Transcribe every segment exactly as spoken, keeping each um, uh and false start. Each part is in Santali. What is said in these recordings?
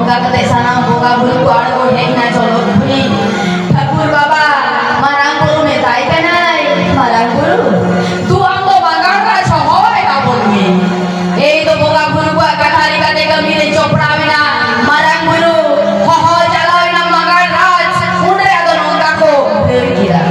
ᱚᱱᱠᱟ ᱠᱟᱛᱮ ᱥᱟᱱᱟᱢ ᱵᱚᱸᱜᱟ ᱵᱩᱨᱩ ᱠᱚ ᱟᱬᱜᱚ ᱦᱮᱡ ᱮᱱᱟ ᱪᱚᱞᱚᱠ ᱵᱩᱲᱦᱤ᱾ ᱴᱷᱟᱹᱠᱩᱨ ᱵᱟᱵᱟ ᱢᱟᱨᱟᱝ ᱵᱩᱨᱩ ᱢᱮᱛᱟᱭ ᱠᱟᱱᱟᱭ, "ᱢᱟᱨᱟᱝ ᱵᱩᱨᱩ, ᱫᱩ ᱟᱢ ᱫᱚ ᱢᱟᱜᱟᱲ ᱨᱟᱡᱽ ᱦᱚᱦᱚᱭ ᱛᱟᱵᱚᱱ ᱢᱮ᱾" ᱮᱭ ᱫᱚ ᱵᱚᱸᱜᱟ ᱵᱩᱨᱩ ᱠᱚᱣᱟᱜ ᱠᱟᱛᱷᱟ ᱞᱮᱠᱟᱛᱮ ᱠᱟᱹᱢᱤ ᱨᱮ ᱡᱚᱯᱲᱟᱣ ᱮᱱᱟ᱾ ᱢᱟᱨᱟᱝ ᱵᱩᱨᱩ ᱦᱚᱦᱚ ᱪᱟᱞᱟᱣ ᱮᱱᱟ ᱢᱟᱜᱟᱲ ᱨᱟᱡᱽ᱾ ᱩᱱᱨᱮ ᱟᱫᱚ ᱱᱚᱝᱠᱟ ᱠᱚ ᱫᱟᱹᱲ ᱠᱮᱫᱟ᱾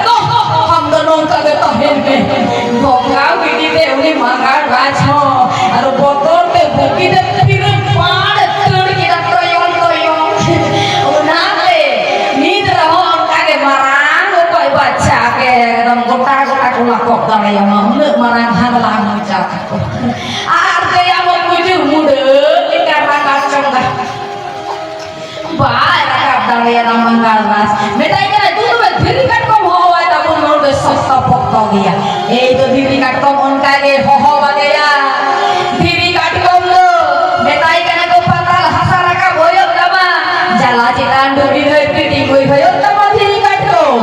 ᱫᱚ ᱟᱢ ᱫᱚ ᱱᱚᱝᱠᱟ ᱜᱮ ᱛᱟᱦᱮᱱ ᱢᱮ᱾ ᱵᱚᱸᱜᱟ ᱜᱤᱰᱤ ᱛᱮ ᱩᱱᱤ ᱢᱟᱸᱜᱟᱲ ᱨᱟᱡᱽ ᱦᱚᱸ ᱟᱨ ᱵᱚᱛᱚᱨ ᱛᱮ ᱵᱩᱠᱤ ᱛᱮ ᱯᱷᱤᱨ ᱯᱟᱲ ᱫᱟᱹᱲ ᱠᱮᱫᱟ, ᱛᱚᱭᱚᱝ ᱛᱚᱭᱚᱝ᱾ ᱚᱱᱟᱛᱮ ᱱᱤᱛ ᱨᱮᱦᱚᱸ ᱚᱱᱠᱟ ᱜᱮ ᱢᱟᱨᱟᱝ ᱚᱠᱚᱭ ᱵᱟᱪᱪᱟ ᱜᱮ ᱮᱠᱫᱚᱢ ᱜᱚᱴᱟ ᱜᱚᱴᱟ ᱠᱚ ᱞᱟᱠᱚᱵ ᱫᱟᱲᱮᱭᱟᱢᱟ, ᱩᱱᱟᱹᱜ ᱢᱟᱨᱟᱝ ᱦᱟᱢᱞᱟ ᱢᱚᱪᱟ ᱛᱟᱠᱚ᱾ ᱟᱨ ᱫᱮᱭᱟ ᱢᱚ ᱠᱩᱡᱩᱨ ᱢᱩᱰᱟᱹ ᱞᱮᱠᱟ ᱨᱟᱠᱟᱵ ᱪᱚᱸᱜᱟ᱾ ᱵᱟᱭ ᱨᱟᱠᱟᱵ ᱫᱟᱲᱮᱭᱟᱫᱟ ᱢᱟᱸᱜᱟᱲ ᱨᱟᱡᱽ᱾ ᱢᱮᱛᱟᱭ ᱠᱟᱱᱟ, "ᱫᱩ ᱛᱚᱵᱮ ᱫᱷᱤᱨᱤ ᱠᱟᱴᱠᱚᱢ ᱦᱚᱦᱚᱣᱟᱭ ᱛᱟᱵᱚᱱ, ᱱᱚᱰᱮ ᱥᱚᱠᱛᱚ ᱯᱚᱠᱛᱚ ᱜᱮᱭᱟ᱾" ᱮᱭ ᱫᱚ ᱫᱷᱤᱨᱤ ᱠᱟᱴᱠᱚᱢ ᱚᱱᱠᱟ ᱜᱮ ᱦᱚᱦᱚ ᱟᱫᱮᱭᱟ᱾ ᱫᱷᱤᱨᱤ ᱠᱟᱴᱠᱚᱢ ᱫᱚ ᱢᱮᱛᱟᱭ ᱠᱟᱱᱟ ᱠᱚ, "ᱯᱟᱛᱟᱞ ᱦᱟᱥᱟ ᱨᱟᱠᱟᱵ ᱦᱩᱭᱩᱜ ᱛᱟᱢᱟ, ᱡᱟᱞᱟ ᱪᱮᱛᱟᱱ ᱰᱩᱝᱨᱤ ᱫᱷᱟᱹᱨᱛᱤ ᱛᱤᱸᱜᱩᱭ ᱦᱩᱭᱩᱜ ᱛᱟᱢᱟ ᱫᱷᱤᱨᱤ ᱠᱟᱴᱠᱚᱢ᱾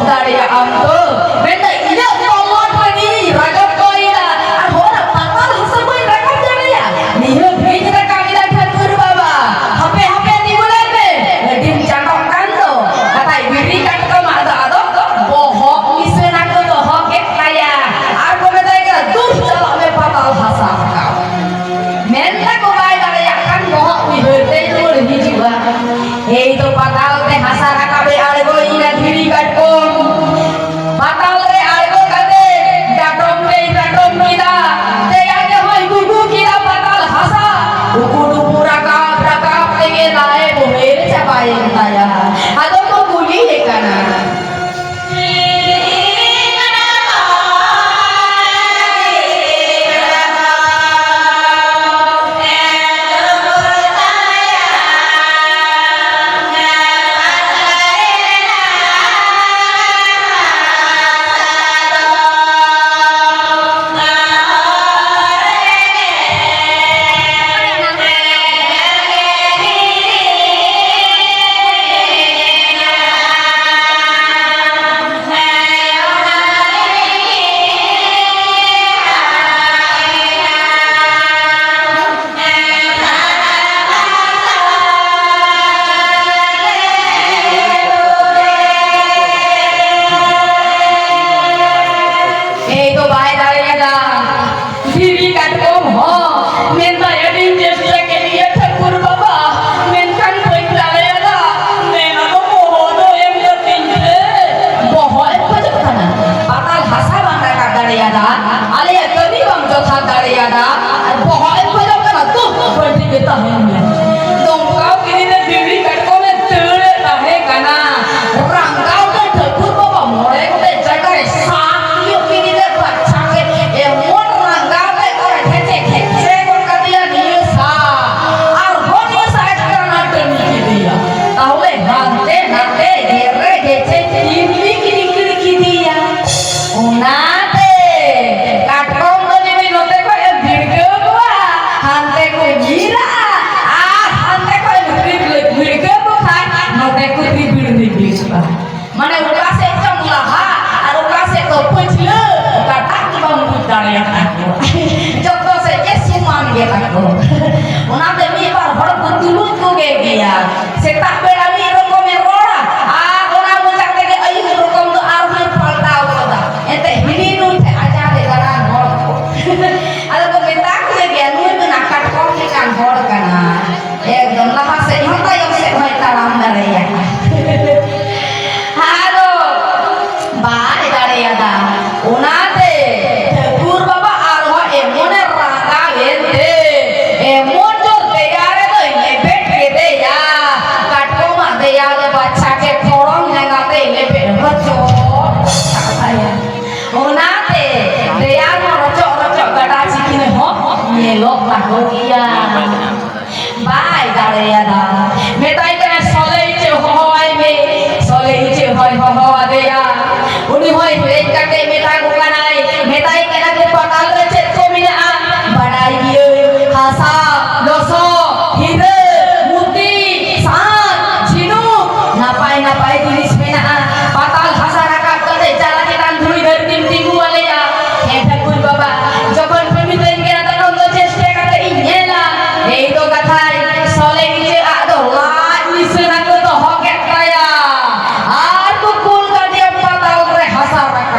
ᱫᱟᱲᱮᱭᱟᱜ ᱟᱢ ᱛᱚ?" ᱢᱮᱱᱫᱟ, "ᱤᱧᱟᱹᱜ ᱛᱚᱞᱚᱴ ᱨᱮᱜᱮ ᱨᱟᱡᱚᱛᱛᱚᱭᱮᱱᱟ, ᱟᱨ ᱦᱚᱲ ᱯᱟᱛᱟᱞ ᱦᱟᱥᱟ ᱵᱟᱹᱧ ᱨᱟᱠᱟᱵ ᱫᱟᱲᱮᱭᱟᱜᱼᱟ? ᱱᱤᱭᱟᱹ ᱵᱷᱤᱛ ᱨᱟᱠᱟᱵ ᱮᱫᱟ ᱴᱷᱟᱹᱠᱩᱨ ᱵᱟᱵᱟ, ᱦᱟᱯᱮ ᱦᱟᱯᱮ ᱛᱤᱸᱜᱩ ᱞᱮᱱ ᱢᱮ, ᱟᱹᱰᱤᱢ ᱪᱟᱸᱰᱚᱜ ᱠᱟᱱ ᱫᱚ, ᱠᱟᱛᱷᱟᱭ ᱵᱤᱨᱤ ᱠᱟᱴ ᱩᱱᱤ ᱦᱚᱸᱭ ᱦᱮᱡ ᱠᱟᱛᱮ ᱢᱮᱛᱟ ᱠᱚ ᱠᱟᱱᱟᱭ, ᱢᱮᱛᱟᱭ ᱠᱟᱱᱟ ᱠᱚ, "ᱯᱟᱛᱟᱞ ᱨᱮ ᱪᱮᱫ ᱠᱚ ᱢᱮᱱᱟᱜᱼᱟ?" "ᱵᱟᱰᱟᱭ ᱜᱤᱭᱟᱹᱧ, ᱦᱟᱥᱟ, ᱞᱚᱥᱚᱫ, ᱦᱤᱨᱟᱹ, ᱢᱩᱛᱤ, ᱥᱟᱸᱠ, ᱡᱷᱤᱱᱩᱠ, ᱱᱟᱯᱟᱭ ᱱᱟᱯᱟᱭ ᱡᱤᱱᱤᱥ ᱢᱮᱱᱟᱜᱼᱟ᱾ ᱯᱟᱛᱟᱞ ᱦᱟᱥᱟ ᱨᱟᱠᱟᱵ ᱠᱟᱛᱮ ᱪᱟᱞᱟ ᱪᱮᱛᱟᱱ ᱫᱷᱩᱲᱤ ᱫᱷᱟᱹᱨᱛᱤᱢ ᱛᱤᱸᱜᱩ ᱟᱞᱮᱭᱟ?" ᱦᱮᱸ ᱴᱷᱟᱹᱠᱩᱨ ᱵᱟᱵᱟ, ᱡᱚᱠᱷᱚᱱ ᱯᱮ ᱢᱤᱛᱟᱹᱧ ᱠᱟᱱᱟ, ᱛᱚᱠᱷᱚᱱ ᱫᱚ ᱪᱮᱥᱴᱟ ᱠᱟᱛᱮ ᱤᱧ ᱧᱮᱞᱟ᱾ ᱮᱭ ᱫᱚ ᱠᱟᱛᱷᱟᱭ, ᱥᱚᱞᱮ ᱤᱪᱟᱹᱜ ᱟᱜ ᱫᱚ ᱞᱟᱡ ᱱᱤᱥᱟᱹᱱᱟ ᱠᱚ ᱫᱚᱦᱚ ᱠᱮᱫ ᱛᱟᱭᱟ ᱟᱨ ᱠᱚ ᱠᱩᱞ ᱠᱟᱫᱮᱭᱟ ᱯᱟᱛᱟᱞ ᱨᱮ ᱦᱟᱥᱟ ᱨᱟᱠᱟᱵ᱾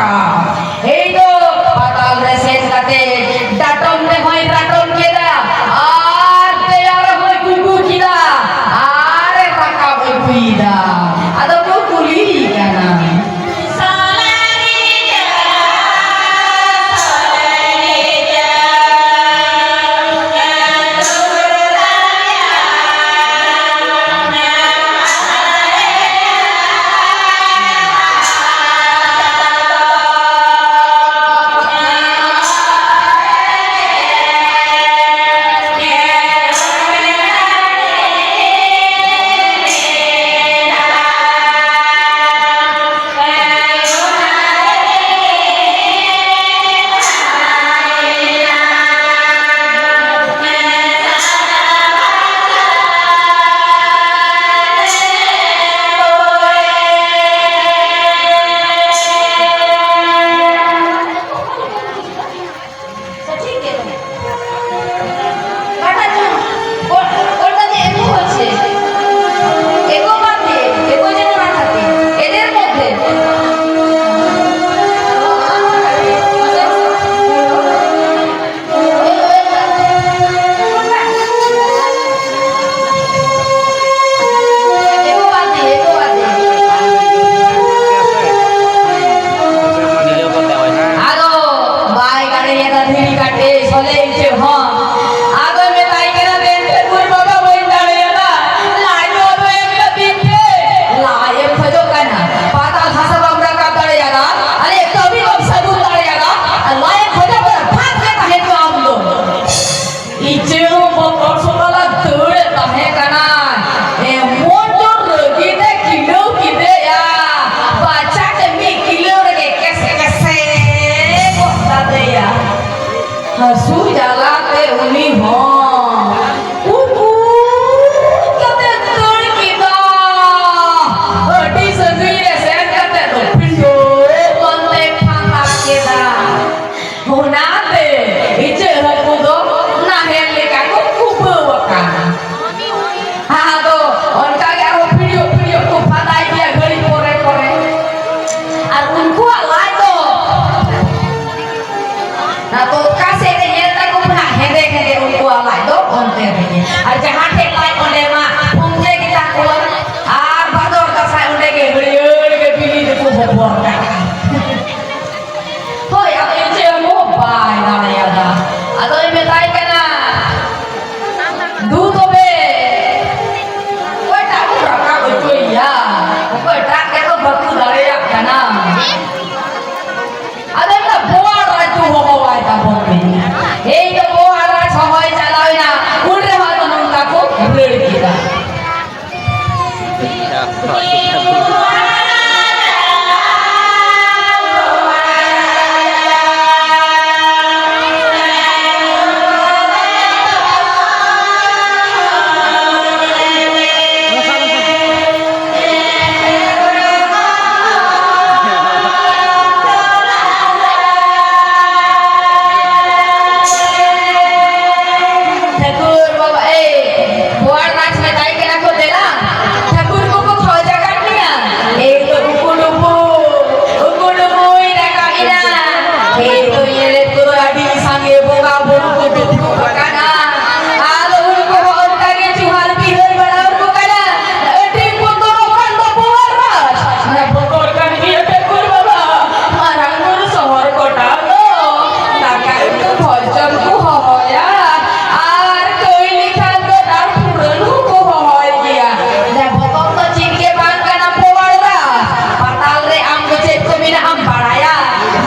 ᱟᱢ ᱵᱟᱲᱟᱭᱟ?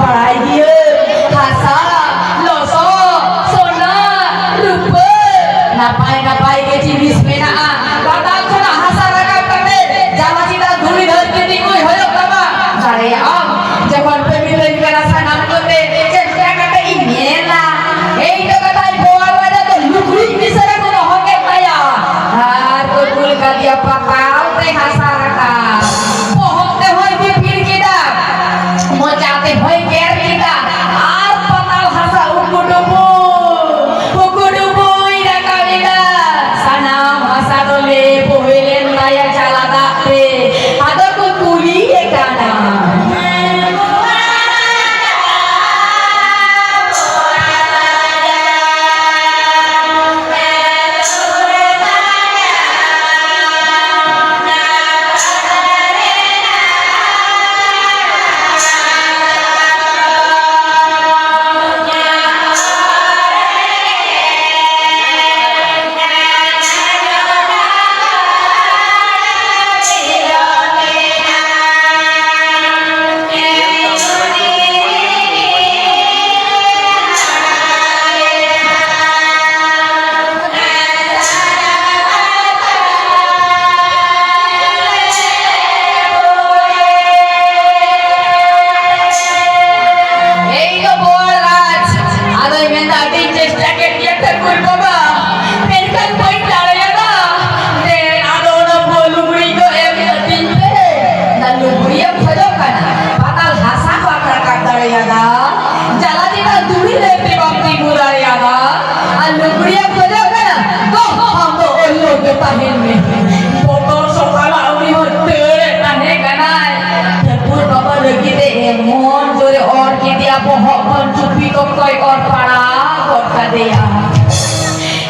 ᱵᱟᱲᱟᱭ ᱜᱤᱭᱟᱹᱧ᱾ ᱦᱟᱥᱟ, ᱞᱚᱥᱚᱫ, ᱥᱚᱱᱟ, ᱨᱩᱯᱟᱹ, ᱱᱟᱯᱟᱭ ᱱᱟᱯᱟᱭ ᱜᱮ ᱡᱤᱱᱤᱥ ᱢᱮᱱᱟᱜᱼᱟ᱾ ᱯᱟᱛᱟᱞ ᱠᱷᱚᱱᱟᱜ ᱦᱟᱥᱟ ᱨᱟᱠᱟᱵ ᱠᱟᱛᱮ ᱡᱟᱦᱟᱸ ᱪᱮᱛᱟᱱ ᱫᱷᱩᱲᱤ ᱫᱷᱟᱹᱨᱛᱤ ᱛᱤᱸᱜᱩᱭ ᱦᱩᱭᱩᱜ ᱛᱟᱢᱟ᱾ ᱫᱟᱲᱮᱭᱟᱜ ᱟᱢ? ᱡᱚᱠᱷᱚᱱ ᱯᱮ ᱢᱤᱛᱟᱹᱧ ᱠᱟᱱᱟ, ᱥᱟᱱᱟᱢ ᱠᱚᱛᱮ ᱪᱮᱥᱴᱟ ᱠᱟᱛᱮ ᱤᱧ ᱧᱮᱞᱟ᱾ ᱮᱭ ᱛᱚ ᱠᱟᱛᱷᱟᱭ ᱵᱚᱣᱟᱞ ᱨᱟᱡᱟ ᱫᱚ ᱞᱩᱜᱽᱲᱤᱡ ᱢᱤᱥᱨᱟ ᱠᱚ ᱫᱚᱦᱚ ᱠᱮᱫ ᱛᱟᱭᱟ ᱟᱨ ᱠᱚ ᱠᱩᱞ ᱠᱟᱫᱮᱭᱟ ᱯᱟᱛᱟᱞ ᱛᱮ ᱦᱟᱥᱟ ᱨᱟᱠᱟᱵ᱾ ᱵᱚᱦᱚᱜ ᱛᱮᱦᱚᱸᱭ ᱫᱤᱯᱤᱞ ᱠᱮᱫᱟ, ᱢᱚᱪᱟ ᱛᱮᱦᱚᱸᱭ ᱜᱮᱨ ᱠᱮᱫᱟ ᱟᱨ ᱯᱟᱛᱟᱞ ᱦᱟᱥᱟ ᱩᱠᱩ ᱰᱩᱵᱩ, ᱩᱠᱩ ᱰᱩᱵᱩᱭ ᱨᱟᱠᱟᱵ ᱮᱫᱟ᱾ ᱥᱟᱱᱟᱢ ᱦᱟᱥᱟ ᱫᱚ ᱞᱮᱯ ᱦᱩᱭ ᱞᱮᱱ ᱛᱟᱭᱟ ᱡᱟᱞᱟ ᱫᱟᱜ ᱛᱮ᱾ ᱟᱫᱚ ᱠᱚ ᱠᱩᱞᱤᱭᱮ ᱠᱟᱱᱟ᱾ ᱮᱭ ᱜᱚ ᱵᱚᱞ ᱨᱟᱡᱽ, ᱟᱫᱚᱭ ᱢᱮᱱᱫᱟ, ᱟᱹᱰᱤᱧ ᱪᱮᱥᱴᱟ ᱠᱮᱫ ᱜᱮᱭᱟ ᱴᱷᱟᱹᱠᱩᱨ ᱵᱟᱵᱟ, ᱢᱮᱱᱠᱷᱟᱱ ᱵᱟᱹᱧ ᱫᱟᱲᱮᱭᱟᱫᱟ᱾ ᱫᱮᱱ ᱟᱫᱚ ᱚᱱᱟ ᱵᱚ ᱞᱩᱜᱽᱲᱤ ᱫᱚ ᱮᱢ ᱠᱟᱹᱛᱤᱧ ᱯᱮ᱾ ᱚᱱᱟ ᱞᱩᱜᱽᱲᱤ ᱮᱢ ᱠᱷᱚᱡᱚᱜ ᱠᱟᱱᱟ, ᱯᱟᱛᱟᱞ ᱦᱟᱥᱟ ᱵᱟᱢ ᱨᱟᱠᱟᱵ ᱫᱟᱲᱮᱭᱟᱫᱟ, ᱡᱟᱞᱟ ᱪᱮᱛᱟᱱ ᱫᱷᱩᱲᱤ ᱞᱮ ᱛᱮ ᱵᱟᱢ ᱛᱤᱸᱜᱩ ᱫᱟᱲᱮᱭᱟᱫᱟ, ᱟᱨ ᱞᱩᱜᱽᱲᱤ ᱮᱢ ᱠᱷᱚᱡᱚᱜ ᱠᱟᱱᱟ, ᱫᱚ ᱟᱢ ᱫᱚ ᱚᱞᱚᱜ ᱜᱮ ᱛᱟᱦᱮᱱ ᱢᱮ᱾ ᱵᱚᱛᱚᱨ ᱥᱚᱠᱟᱞᱟᱜ ᱩᱱᱤ ᱦᱚᱸ ᱫᱟᱹᱲᱮᱫ ᱛᱟᱦᱮᱸ ᱠᱟᱱᱟᱭ᱾ ᱴᱷᱟᱹᱠᱩᱨ ᱵᱟᱵᱟ ᱞᱟᱹᱜᱤᱫ ᱮ ᱮᱢᱚᱱ ᱡᱳᱨᱮ ᱚᱨ ᱠᱮᱫᱮᱭᱟ, ᱵᱚᱦᱚᱜ ᱠᱷᱚᱱ ᱪᱩᱯᱤ ᱠᱚ ᱠᱚᱭ ᱚᱨ ᱯᱟᱲᱟᱣ ᱜᱚᱫ ᱠᱟᱫᱮᱭᱟ᱾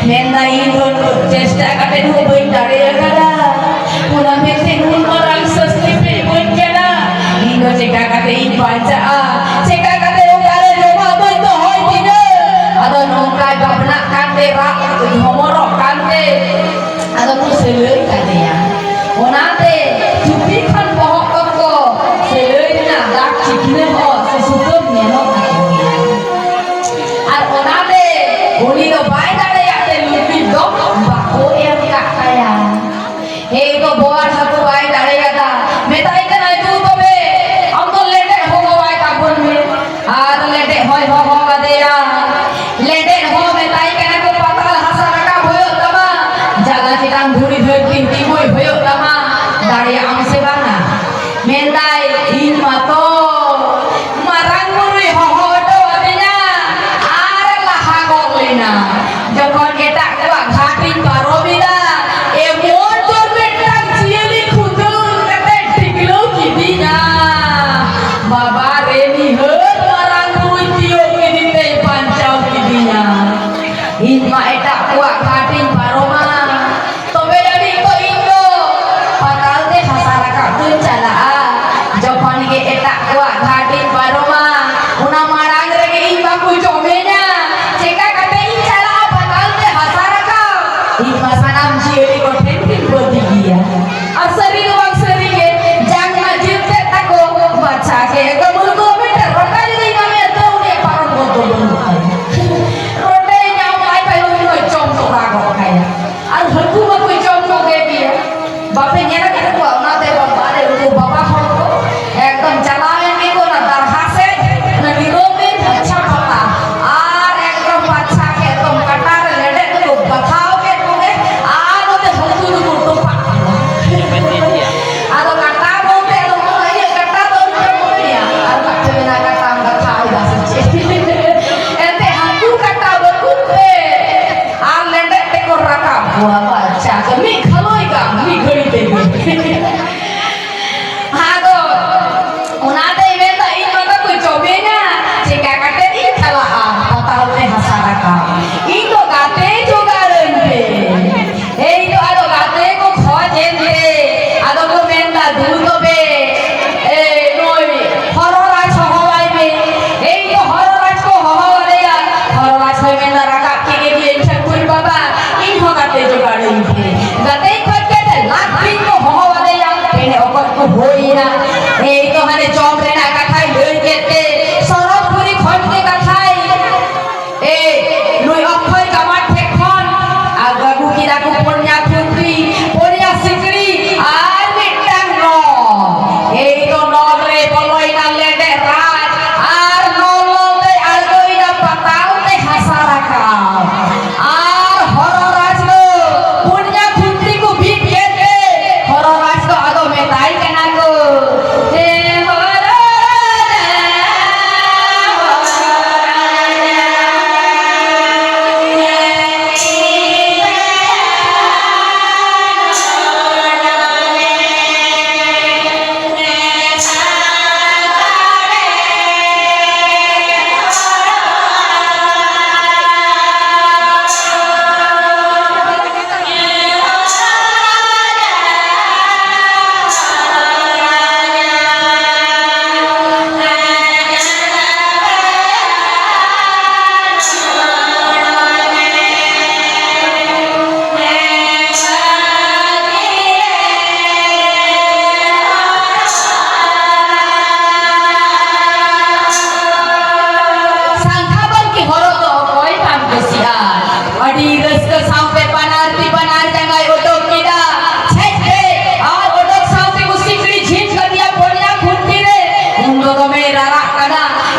ᱢᱮᱱᱫᱟ, ᱤᱧ ᱫᱚ ᱪᱮᱥᱴᱟ ᱠᱟᱛᱮ ᱦᱚᱸ ᱵᱟᱹᱧ ᱫᱟᱲᱮ ᱟᱠᱟᱫᱟ, ᱚᱱᱟ ᱢᱮᱱᱛᱮ ᱱᱩᱱ ᱢᱟᱨᱟᱝ ᱥᱟᱹᱥᱛᱤ ᱯᱮ ᱤᱢᱟᱹᱧ ᱠᱟᱱᱟ᱾ ᱤᱧ ᱫᱚ ᱪᱮᱠᱟ ᱠᱟᱛᱮ ᱤᱧ ᱵᱟᱧᱪᱟᱜᱼᱟ? ᱪᱮᱠᱟ ᱠᱟᱛᱮ ᱚᱠᱟᱨᱮ ᱡᱚᱢᱟᱜ ᱫᱚᱧ ᱫᱚᱦᱚᱭ ᱛᱤᱧᱟᱹ? ᱟᱫᱚ ᱱᱚᱝᱠᱟᱭ ᱵᱷᱟᱵᱽᱱᱟᱜ ᱠᱟᱱᱛᱮ, ᱨᱟᱜ ᱦᱚᱢᱚᱨᱚᱜ ᱠᱟᱱᱛᱮ, ᱟᱫᱚ ᱠᱚ ᱥᱤᱞᱟᱹᱭ ᱠᱟᱫᱮᱭᱟ᱾ ᱚᱱᱟᱛᱮ ᱪᱩᱯᱤ ᱠᱷᱚᱱ ᱵᱚᱦᱚᱜ ᱛᱚᱠ ᱠᱚ ᱥᱤᱞᱟᱹᱭ ᱨᱮᱱᱟᱜ ᱫᱟᱜ ᱱᱤᱦᱟᱹᱛ ᱢᱟᱨᱟᱝ ᱵᱩᱨᱩᱭ ᱛᱤᱭᱳᱜ ᱠᱤᱫᱤᱧ ᱛᱮᱭ ᱵᱟᱧᱪᱟᱣ ᱠᱤᱫᱤᱧᱟ᱾ ᱤᱧ ᱢᱟ ᱮᱴᱟᱜ ᱠᱚᱣᱟᱜ ᱜᱷᱟᱴ ᱤᱧ ᱯᱟᱨᱚᱢᱟ, ᱛᱚᱵᱮ ᱡᱟᱹᱱᱤᱡ ᱛᱚ ᱤᱧ ᱫᱚ ᱯᱟᱛᱟᱞ ᱛᱮ ᱦᱟᱥᱟ ᱨᱟᱠᱟᱵ ᱫᱚᱧ ᱪᱟᱞᱟᱜᱼᱟ᱾ ᱡᱚᱠᱷᱚᱱ ᱜᱮ ᱮᱴᱟᱜ ᱠᱚᱣᱟᱜ ᱜᱷᱟᱴ ᱤᱧ ᱯᱟᱨᱚᱢᱟ, ᱚᱱᱟ ᱢᱟᱲᱟᱝ ᱨᱮᱜᱮ ᱤᱧ ᱵᱟᱠᱚ ᱡᱚᱢᱮᱧᱟ᱾ ᱪᱮᱠᱟ ᱠᱟᱛᱮ ᱤᱧ ᱪᱟᱞᱟᱜᱼᱟ ᱯᱟᱛᱟᱞ ᱛᱮ ᱦᱟᱥᱟ ᱨᱟᱠᱟᱵ? ᱤᱧ ᱢᱟ ᱥᱟᱱᱟᱢ ᱡᱤᱭᱟᱹᱞᱤ ᱠᱚ ᱴᱷᱮᱱ ᱜᱤᱧ ᱵᱟᱹᱫᱤ ᱜᱮᱭᱟ᱾ ᱟᱨ ᱥᱟᱹᱨᱤ ᱫᱚ ᱵᱟᱝ ᱥᱟᱹᱨᱤ ᱜᱮ, ᱡᱟᱝ ᱢᱟ ᱡᱤᱞ ᱛᱮᱫ ᱛᱟᱠᱚ, ᱵᱟᱪᱷᱟ ᱜᱮ ᱮᱠᱫᱚᱢ ᱩᱱᱠᱩ ᱢᱤᱫᱴᱮᱱ ᱨᱚᱴᱮ ᱡᱩᱫᱤ ᱧᱟᱢᱮᱭᱟ, ᱛᱟᱹᱣ ᱩᱱᱤᱭᱟᱜ ᱯᱟᱨᱚᱢ ᱵᱚᱱᱫᱚ ᱵᱟᱹᱱᱩᱜ ᱛᱟᱭᱟ᱾ ᱨᱚᱴᱮ ᱧᱟᱢ ᱞᱟᱭ ᱠᱷᱟᱡ ᱩᱱᱤ ᱦᱚᱸᱭ ᱡᱚᱢ ᱛᱚᱨᱟ ᱜᱚᱫ ᱠᱟᱭᱟ᱾ ᱟᱨ ᱦᱟᱹᱠᱩ ᱢᱟᱠᱚ ᱡᱚᱢ ᱠᱚᱜᱮ ᱜᱮᱭᱟ᱾ ᱵᱟᱯᱮ ᱧᱮᱞ ᱟᱠᱟᱫ ᱠᱚᱣᱟ? ᱚᱱᱟᱛᱮ ᱵᱟᱵᱟ ᱨᱮ ᱩᱱᱠᱩ ᱵᱟᱵᱟ ᱦᱚᱲ ᱠᱚ ᱮᱠᱫᱚᱢ ᱪᱟᱞᱟᱣ ᱮᱱ ᱜᱮᱠᱚ ᱚᱱᱟ ᱫᱟᱨᱦᱟ ᱥᱮᱫ, ᱚᱱᱟ ᱱᱤᱨᱚᱱᱫᱤᱱ ᱟᱪᱪᱷᱟ ᱯᱟᱛᱟ, ᱟᱨ ᱮᱠᱫᱚᱢ ᱵᱟᱪᱷᱟ ᱠᱮᱫ, ᱮᱠᱫᱚᱢ ᱠᱟᱴᱟ ᱨᱮ ᱞᱮᱸᱰᱮᱫ ᱛᱮᱠᱚ ᱜᱟᱛᱷᱟᱣ ᱠᱮᱫ ᱠᱚᱜᱮ, ᱟᱨ ᱱᱚᱛᱮ ᱦᱟᱹᱠᱩ ᱫᱚᱠᱚ ᱴᱚᱯᱟᱜ ᱠᱚᱣᱟ᱾ ᱟᱫᱚ ᱠᱟᱴᱟ ᱵᱚᱞᱛᱮ ᱟᱫᱚ ᱚᱱᱟ ᱤᱭᱟᱹ ᱠᱟᱴᱟ ᱫᱚ ᱟᱹᱞᱩ ᱪᱚᱯ ᱠᱚ ᱞᱟᱹᱭᱟ, ᱟᱨ ᱵᱟᱯᱮ ᱢᱮᱱᱟ ᱠᱟᱴᱟᱢ ᱜᱟᱛᱷᱟᱣ ᱮᱫᱟ ᱥᱮ ᱪᱮᱫ? ᱮᱱᱛᱮ ᱦᱟᱹᱠᱩ ᱠᱟᱴᱟ ᱵᱟᱹᱠᱩᱵ ᱛᱮ ᱟᱨ ᱞᱮᱸᱰᱮᱫ ᱛᱮᱠᱚ ᱨᱟᱠᱟᱵ ᱠᱚᱣᱟ᱾ ᱟᱪᱪᱷᱟ, ᱢᱤᱫ ᱠᱷᱟᱞᱳᱭ ᱜᱟᱱ ᱢᱤᱫ ᱜᱷᱟᱹᱲᱤ ᱛᱮᱜᱮ᱾ ᱟᱫᱚ ᱚᱱᱟᱛᱮᱭ ᱢᱮᱱᱫᱟ, ᱤᱧ ᱢᱟᱛᱚ ᱠᱚ ᱡᱚᱢᱮᱧᱟ, ᱪᱮᱠᱟ ᱠᱟᱛᱮ ᱤᱧ ᱪᱟᱞᱟᱜᱼᱟ ᱯᱟᱛᱟᱞ ᱛᱮ ᱦᱟᱥᱟ ᱨᱟᱠᱟᱵ? ᱤᱧ ᱫᱚ ᱜᱟᱛᱮ ᱡᱚᱜᱟᱲᱟᱹᱧ ᱯᱮ᱾ ᱮᱭ ᱫᱚ ᱟᱫᱚ ᱜᱟᱛᱮ ᱠᱚ ᱠᱷᱚᱡ ᱮᱱᱛᱮ ᱟᱫᱚ ᱠᱚ ᱢᱮᱱᱫᱟ, ᱫᱩ ᱛᱚᱵᱮ, ᱮ, ᱱᱩᱭ ᱦᱚᱨᱚ ᱨᱟᱡᱽ ᱦᱚᱦᱚᱣᱟᱭ ᱢᱮ᱾ ᱮᱭ ᱫᱚ ᱦᱚᱨᱚ ᱨᱟᱡᱽ ᱠᱚ ᱦᱚᱦᱚ ᱟᱫᱮᱭᱟ᱾ ᱦᱚᱨᱚ ᱨᱟᱡᱽ ᱦᱚᱸᱭ ᱢᱮᱱᱫᱟ, ᱨᱟᱠᱟᱵ ᱠᱮᱫ ᱜᱮ ᱤᱧ ᱴᱷᱟᱹᱠᱩᱨ ᱵᱟᱵᱟ, ᱤᱧ ᱦᱚᱸ ᱜᱟᱛᱮ ᱡᱚᱜᱟᱲᱟᱹᱧ ᱯᱮ᱾ ᱜᱟᱛᱮ ᱠᱷᱚᱡ ᱠᱟᱛᱮ ᱞᱟᱠᱷ ᱫᱤᱱ ᱠᱚ ᱦᱚᱦᱚ ᱟᱫᱮᱭᱟ, ᱯᱮᱱᱮ ᱚᱠᱚᱡ ᱠᱚ ᱦᱩᱭ ᱮᱱᱟ᱾ ᱮᱭ ᱫᱚ ᱦᱟᱱᱮ ᱡᱚᱢ ᱨᱮᱱᱟᱜ ᱠᱟᱛᱷᱟᱭ ᱞᱟᱹᱭ ᱠᱮᱫ ᱛᱮ, ᱥᱚᱨᱚᱜᱽᱯᱩᱨᱤ ᱠᱷᱚᱱ ᱜᱮ ᱠᱟᱛᱷᱟᱭ, ᱮ, ᱱᱩᱭ ᱚᱠᱠᱷᱚᱭ ᱠᱟᱢᱟᱨ ᱴᱷᱮᱱ ᱠᱷᱚᱱ ᱟᱨ ᱟᱹᱜᱩ ᱠᱮᱫᱟ ᱠᱚ ᱯᱩᱱᱭᱟ ᱠᱷᱩᱱᱴᱤ, ᱯᱩᱱᱭᱟ ᱥᱤᱠᱲᱤ ᱟᱨ ᱢᱤᱫᱴᱟᱝ ᱱᱚᱞ᱾ ᱮᱭ ᱫᱚ ᱱᱚᱞ ᱨᱮ ᱵᱚᱞᱚᱭᱮᱱᱟ ᱞᱮᱸᱰᱮᱫ ᱨᱟᱡᱽ ᱟᱨ ᱱᱚᱞ ᱱᱚᱞ ᱛᱮ ᱟᱬᱜᱚᱭᱮᱱᱟ ᱯᱟᱛᱟᱞ ᱛᱮ ᱦᱟᱥᱟ ᱨᱟᱠᱟᱵ᱾ ᱟᱨ ᱦᱚᱨᱚ ᱨᱟᱡᱽ ᱫᱚ ᱯᱩᱱᱭᱟ ᱠᱷᱩᱱᱴᱤ ᱠᱚ ᱵᱤᱫ ᱠᱮᱫ ᱛᱮ ᱦᱚᱨᱚ ᱨᱟᱡᱽ ᱫᱚ ᱟᱫᱚ ᱢᱮᱛᱟᱭ ᱠᱟᱱᱟ ᱠᱚ,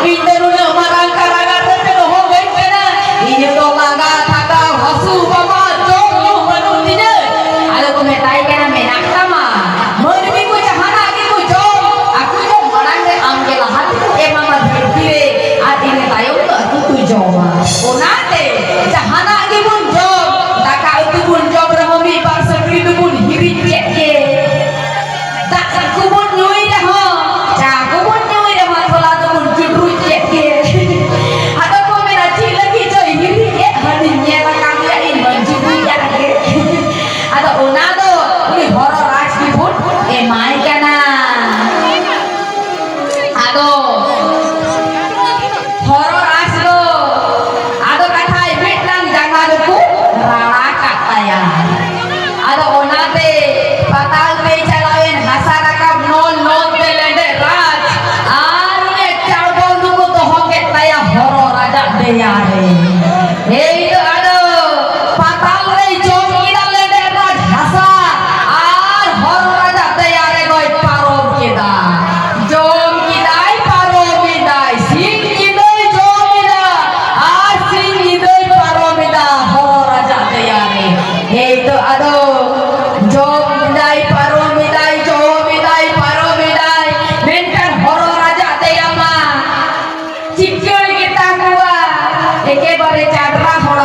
ᱤᱧ ᱫᱚ ᱱᱩᱱᱟᱹᱜ ᱢᱟᱨᱟᱝ ᱠᱟᱨᱟᱜᱟᱨ ᱨᱮᱯᱮ ᱫᱚᱦᱚ ᱠᱟᱹᱧ ᱠᱟᱱᱟ᱾ ᱤᱧ ᱫᱚ ᱞᱟᱸᱜᱟ ᱛᱷᱟᱠᱟᱣ ᱦᱟᱹᱥᱩ ᱵᱟᱵᱟ ᱡᱚᱢ ᱧᱩ ᱵᱟᱹᱱᱩᱜ ᱛᱤᱧᱟᱹ᱾ ᱟᱫᱚ ᱠᱚ ᱢᱮᱛᱟᱭ ᱠᱟᱱᱟ, ᱢᱮᱱᱟᱜ ᱛᱟᱢᱟ, ᱢᱟᱹᱱᱢᱤ ᱠᱚ ᱡᱟᱦᱟᱱᱟᱜ ᱜᱮᱠᱚ ᱡᱚᱢ, ᱟᱠᱚ ᱡᱚᱢ ᱢᱟᱲᱟᱝ ᱨᱮ ᱟᱢ ᱜᱮ ᱞᱟᱦᱟ ᱛᱮᱠᱚ ᱮᱢᱟᱢᱟ ᱫᱷᱟᱹᱨᱛᱤ ᱨᱮ, ᱟᱨ ᱤᱱᱟᱹ ᱛᱟᱭᱚᱢ ᱫᱚ ᱟᱠᱚ ᱠᱚ ᱡᱚᱢᱟ᱾ ᱚᱱᱟᱛᱮ ᱡᱟᱦᱟᱱᱟᱜ ᱜᱮᱵᱚᱱ ᱡᱚᱢ, ᱫᱟᱠᱟ ᱩᱛᱩ ᱵᱚᱱ ᱡᱚᱢ ᱨᱮᱦᱚᱸ ᱢᱤᱫ ᱵᱟᱨ ᱥᱟᱹᱠᱲᱤ ᱫᱚᱵᱚᱱ ᱦᱤᱨᱤᱡ ᱠᱮᱫ ᱜᱮ᱾ ᱫᱟᱜ ᱠᱚᱵᱚᱱ ᱧᱩᱭ ᱨᱮᱦᱚᱸ, ᱪᱟ ᱠᱚᱵᱚᱱ ᱧᱩᱭ ᱨᱮᱦᱚᱸ, ᱛᱷᱚᱲᱟ ᱫᱚᱵᱚᱱ ᱪᱩᱰᱨᱩᱡ ᱠᱮᱫ ᱜᱮ᱾ ᱟᱫᱚ ᱠᱚ ᱢᱮᱱᱟ, ᱪᱮᱫ ᱞᱟᱹᱜᱤᱫ ᱪᱚᱭ ᱦᱤᱨᱤᱡ ᱮᱫ? ᱦᱟᱹᱱᱤᱧ ᱧᱮᱞ ᱟᱠᱟᱫᱮᱭᱟ, ᱤᱧ ᱢᱟᱹᱧ ᱪᱩᱰᱨᱩᱡ ᱟᱫ ᱜᱮ᱾ ᱟᱫᱚ ᱚᱱᱟ ᱫᱚ ᱩᱱᱤ ᱦᱚᱨᱚ ᱨᱟᱡᱽ ᱜᱮᱵᱚᱱ ᱮᱢᱟᱭ ᱠᱟᱱᱟ᱾ ᱟᱫᱚ ᱦᱚᱨᱚ ᱨᱟᱡᱽ ᱫᱚ ᱟᱫᱚ ᱠᱟᱛᱷᱟᱭ ᱢᱤᱫᱴᱟᱝ ᱡᱟᱸᱜᱟ ᱫᱚᱠᱚ ᱨᱟᱲᱟ ᱠᱟᱜ ᱛᱟᱭᱟ᱾ ᱟᱫᱚ ᱚᱱᱟᱛᱮ ᱯᱟᱛᱟᱞ ᱛᱮᱭ ᱪᱟᱞᱟᱣᱮᱱ ᱦᱟᱥᱟ ᱨᱟᱠᱟᱵ ᱱᱚᱞ ᱱᱚᱞ ᱛᱮ ᱞᱮᱸᱰᱮᱫ ᱨᱟᱡᱽ ᱟᱨ ᱩᱱᱤ ᱪᱟᱲᱵᱚᱞ ᱫᱚᱠᱚ ᱫᱚᱦᱚ ᱠᱮᱫ ᱛᱟᱭᱟ ᱦᱚᱨᱚ ᱨᱟᱡᱟᱜ ᱫᱮᱭᱟ ᱨᱮ᱾ ᱮᱭ ᱫᱚ ᱟᱫᱚ ᱯᱟᱛᱟᱞ ᱨᱮᱭ ᱡᱚᱢ ᱠᱮᱫᱟ ᱞᱮᱸᱰᱮᱫ ᱨᱟᱡᱽ ᱦᱟᱥᱟ ᱟᱨ ᱦᱚᱨᱚ ᱨᱟᱡᱟᱜ ᱫᱮᱭᱟ ᱨᱮ ᱫᱚᱭ ᱯᱟᱨᱚᱢ ᱠᱮᱫᱟ᱾ ᱡᱚᱢ ᱠᱮᱫᱟᱭ, ᱯᱟᱨᱚᱢ ᱮᱫᱟᱭ, ᱥᱤᱧ ᱧᱤᱫᱟᱹᱭ ᱡᱚᱢ ᱮᱫᱟ ᱟᱨ ᱥᱤᱧ ᱧᱤᱫᱟᱹᱭ ᱯᱟᱨᱚᱢ ᱮᱫᱟ ᱦᱚᱨᱚ ᱨᱟᱡᱟᱜ ᱫᱮᱭᱟ ᱨᱮ᱾ ᱮᱭ ᱫᱚ ᱟᱫᱚ ᱡᱚᱢ ᱮᱫᱟᱭ, ᱯᱟᱨᱚᱢ ᱮᱫᱟᱭ, ᱡᱚᱢ ᱮᱫᱟᱭ, ᱯᱟᱨᱚᱢ ᱮᱫᱟᱭ, ᱢᱮᱱᱠᱷᱟᱱ ᱦᱚᱨᱚ ᱨᱟᱡᱟᱜ ᱫᱮᱭᱟ ᱢᱟ ᱪᱤᱠᱟᱹᱲ ᱜᱮᱛᱟ ᱠᱚᱣᱟ, ᱮᱠᱮᱵᱟᱨᱮ ᱪᱟᱰᱨᱟ ᱦᱚᱲ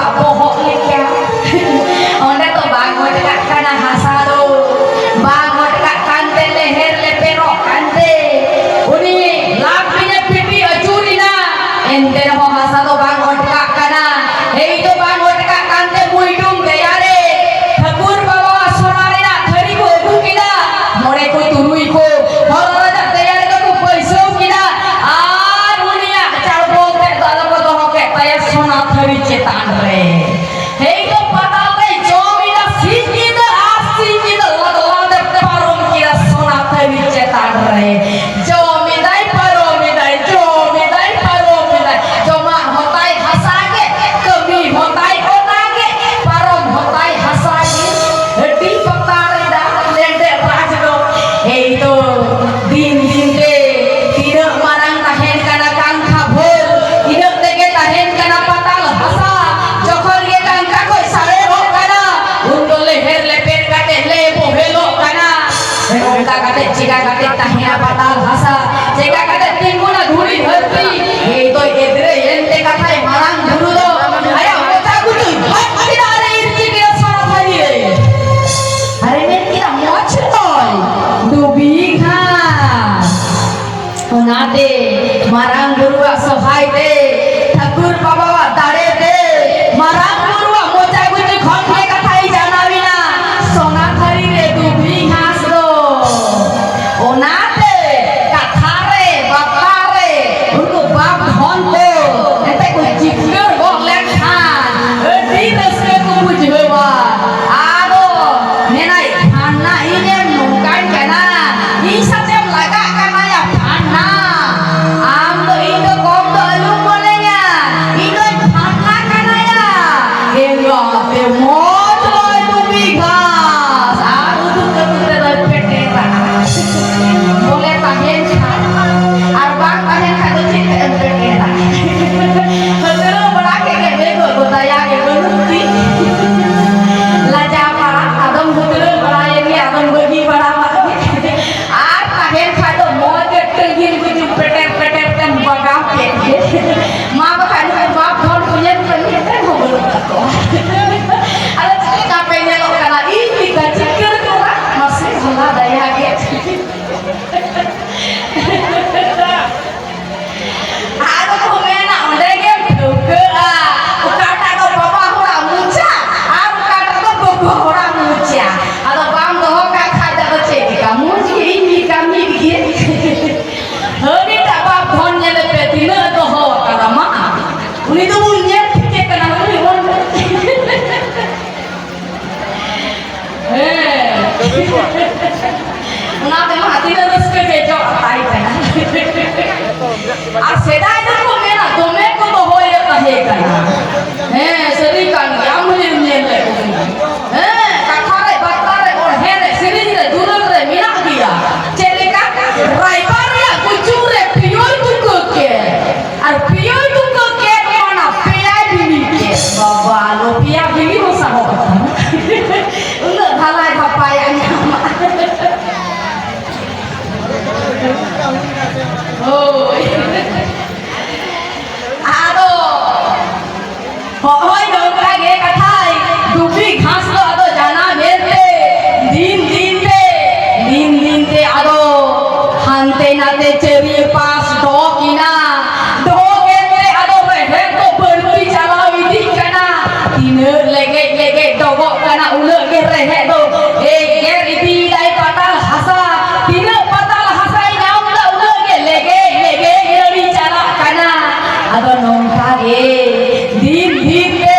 ᱟᱨ ᱥᱮᱫᱟᱭ ᱫᱚᱠᱚ ᱢᱮᱱᱟ ᱫᱚᱢᱮ ᱠᱚ ᱫᱚᱦᱚᱭᱮᱫ ᱛᱟᱦᱮᱸ ᱠᱟᱱᱟ᱾ ᱦᱮᱸ, ᱥᱟᱹᱨᱤ ᱠᱟᱱ ᱜᱮᱭᱟ, ᱟᱢ ᱦᱚᱸ ᱧᱮᱞ ᱞᱮᱫ ᱠᱚᱜᱮᱭᱟ᱾ ᱦᱮᱸ, ᱠᱟᱛᱷᱟ ᱨᱮ, ᱵᱟᱛᱨᱟ ᱨᱮ, ᱚᱬᱦᱮ ᱨᱮ, ᱥᱮᱨᱮᱧ ᱨᱮ, ᱫᱩᱞᱟᱹᱲ ᱨᱮ ᱢᱮᱱᱟᱜ ᱜᱮᱭᱟ᱾ ᱪᱮᱫ ᱞᱮᱠᱟ? ᱨᱟᱭᱵᱟᱨ ᱨᱮᱭᱟᱜ ᱠᱩᱪᱩ ᱨᱮ ᱯᱤᱭᱳᱭ ᱛᱩᱠᱟᱹ ᱠᱮᱫ, ᱟᱨ ᱯᱤᱭᱳᱭ ᱛᱩᱠᱟᱹ ᱠᱮᱫ ᱢᱟᱱᱟ ᱯᱮᱭᱟᱭ ᱵᱤᱞᱤ ᱠᱮᱫ᱾ ᱵᱟᱵᱟ ᱞᱳ, ᱯᱮᱭᱟ ᱵᱤᱞᱤ ᱦᱚᱸ ᱥᱟᱦᱚᱵ ᱟᱠᱟᱱᱟ᱾ ᱩᱱᱟᱹᱜ ᱵᱷᱟᱞᱟᱭ ᱵᱷᱟᱯᱟᱭᱟ ᱧᱟᱢᱟ᱾ ᱦᱳᱭ᱾ ᱟᱫᱚ ᱦᱚᱸᱜᱼᱚᱭ ᱱᱚᱝᱠᱟ ᱜᱮ ᱠᱟᱛᱷᱟᱭ, ᱫᱩᱵᱤ ᱜᱷᱟᱥ ᱫᱚ ᱟᱫᱚ ᱡᱟᱱᱟᱢ ᱮᱱᱛᱮ, ᱫᱤᱱ ᱫᱤᱱ ᱛᱮ, ᱫᱤᱱ ᱫᱤᱱ ᱛᱮ ᱟᱫᱚ ᱦᱟᱱᱛᱮ ᱱᱟᱛᱮ ᱪᱟᱹᱨᱤᱭᱟᱹ ᱯᱟᱥ ᱰᱚᱜ ᱮᱱᱟ᱾ ᱰᱚᱜ ᱮᱱᱛᱮ ᱟᱫᱚ ᱨᱮᱦᱮᱫ ᱫᱚ ᱵᱟᱹᱲᱛᱤ ᱪᱟᱞᱟᱣ ᱤᱫᱤᱜ ᱠᱟᱱᱟ᱾ ᱛᱤᱱᱟᱹᱜ ᱞᱮᱜᱮᱡ ᱞᱮᱜᱮᱡ ᱰᱚᱜᱚᱜ ᱠᱟᱱᱟ, ᱩᱱᱟᱹᱜ ᱜᱮ ᱨᱮᱦᱮᱫ ᱫᱚ ᱮᱜᱮᱨ ᱤᱫᱤᱭᱮᱫᱟᱭ ᱯᱟᱛᱟᱞ ᱦᱟᱥᱟ᱾ ᱛᱤᱱᱟᱹᱜ ᱯᱟᱛᱟᱞ ᱦᱟᱥᱟᱭ ᱧᱟᱢ ᱮᱫᱟ, ᱩᱱᱟᱹᱜ ᱜᱮ ᱞᱮᱜᱮᱡ ᱞᱮᱜᱮᱡ ᱱᱟᱹᱲᱤ ᱪᱟᱞᱟᱜ ᱠᱟᱱᱟ᱾ ᱟᱫᱚ ᱱᱚᱝᱠᱟ ᱜᱮ ᱫᱤᱱ ᱫᱤᱱ ᱛᱮ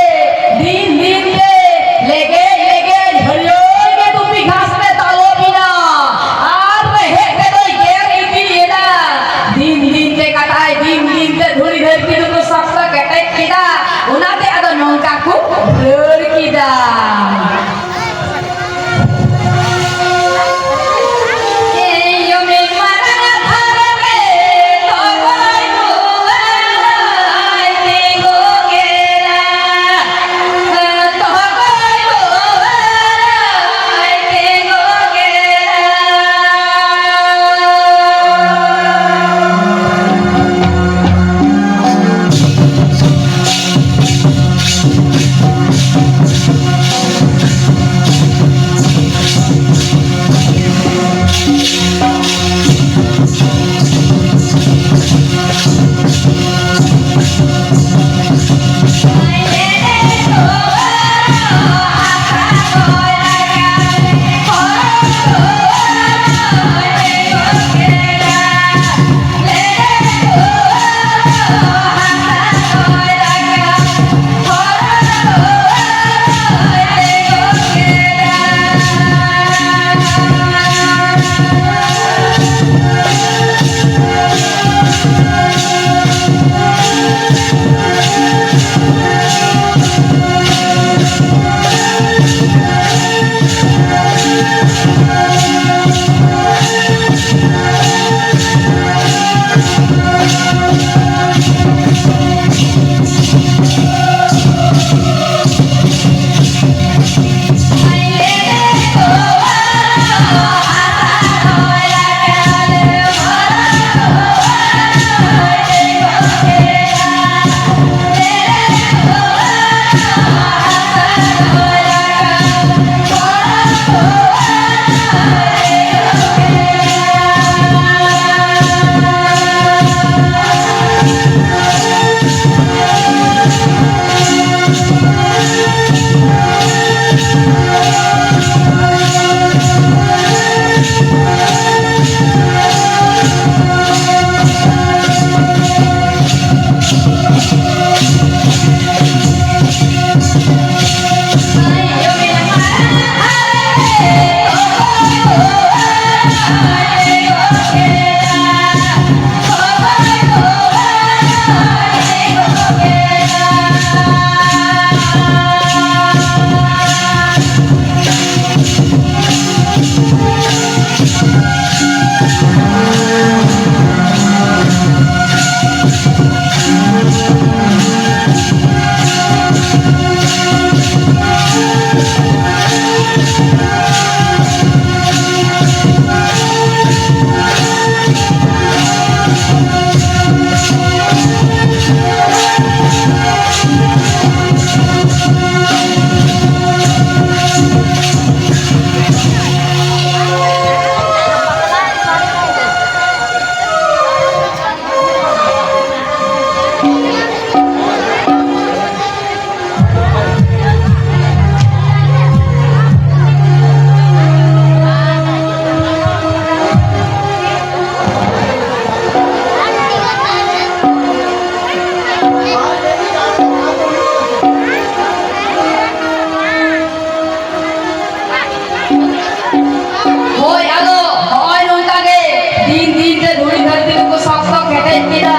ᱦᱳᱭ, ᱟᱫᱚ ᱱᱚᱜᱼᱚᱭ ᱱᱚᱝᱠᱟ ᱜᱮ ᱫᱤᱱ ᱫᱤᱱ ᱛᱮ ᱫᱷᱩᱲᱤ ᱫᱷᱟᱹᱨᱛᱤ ᱫᱚᱠᱚ ᱥᱚᱠᱛᱚ ᱠᱮᱴᱮᱡ ᱠᱮᱫᱟ᱾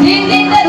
ᱫᱤᱱ ᱫᱤᱱ ᱛᱮ